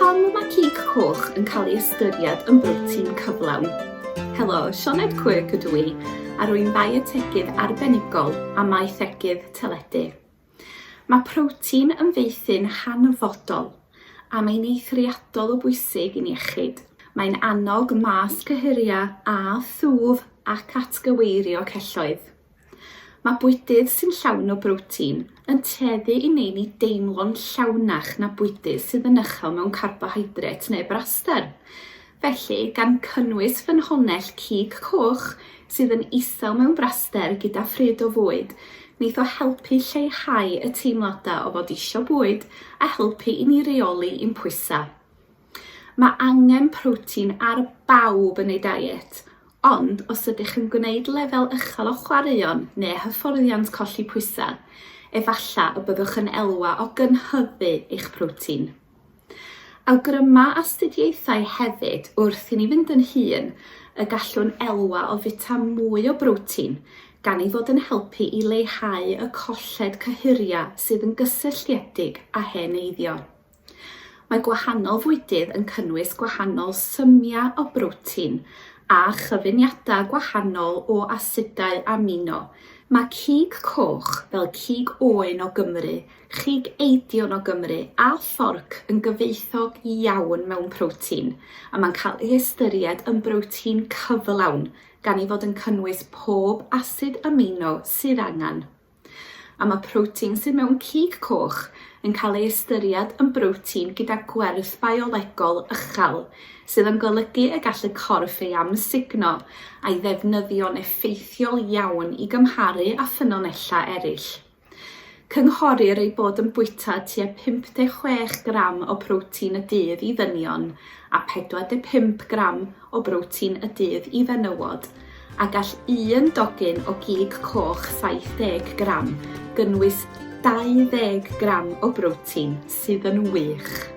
Pam mae cig coch yn cael ei ystyried yn brotein cyflawn? Helo, Sioned Quirk ydw i, a rwy'n ddietegydd arbenigol a maethegydd teledu. Mae protein yn faethyn hanfodol, a mae'n eithriadol o bwysig i'n iechyd. Mae'n annog màs cyhuriau a thwf ac atgyweirio celloedd. Mae bwydydd sy'n llawn o brotein yn tueddu i wneud ni deimlo'n llawnach na bwydydd sydd yn uchel mewn carbohydret neu braster. Felly, gan cynnwys ffynhonnell cig coch sydd yn isel mewn braster gyda phryd o fwyd, wneith o helpu lleihau y teimladau o fod isio bwyd a helpu i ni reoli ein pwysau. Mae angen protein ar bawb yn eu diet, ond os ydych yn gwneud lefel uchel o chwaraeon neu hyfforddiant colli pwysau, efallai y byddwch yn elwa o gynhyddu eich protein. Awgryma astudiaethau hefyd wrth i ni fynd yn hŷn y gallwn elwa o fwyta mwy o brotein gan ei fod yn helpu i leihau y colled cyhuriau sydd yn gysylltiedig â heneiddio. Mae gwahanol fwydydd yn cynnwys gwahanol symiau o brotein a chyfuniadau gwahanol o asidau amino. Mae cig coch, fel cig oen o Gymru, chig eidion o Gymru a phorc yn gyfoethog iawn mewn protein a mae'n cael ei ystyried yn brotein cyflawn gan ei fod yn cynnwys pob asid amino sydd angen. A mae protein sydd mewn cig coch yn cael ei ystyried yn brotein gyda gwerth biolegol uchel, sydd yn golygu y gall y corff ei amsugno a'i ddefnyddio'n effeithiol iawn i gymharu â ffynonellau eraill. Cynghorir eu bod yn bwyta tua 56 gram o protein y dydd i ddynion a 45 gram o brotein y dydd i fenywod, a gall un dogyn o gig coch 70 gram gynnwys 20 gram o brotein, sydd yn wych.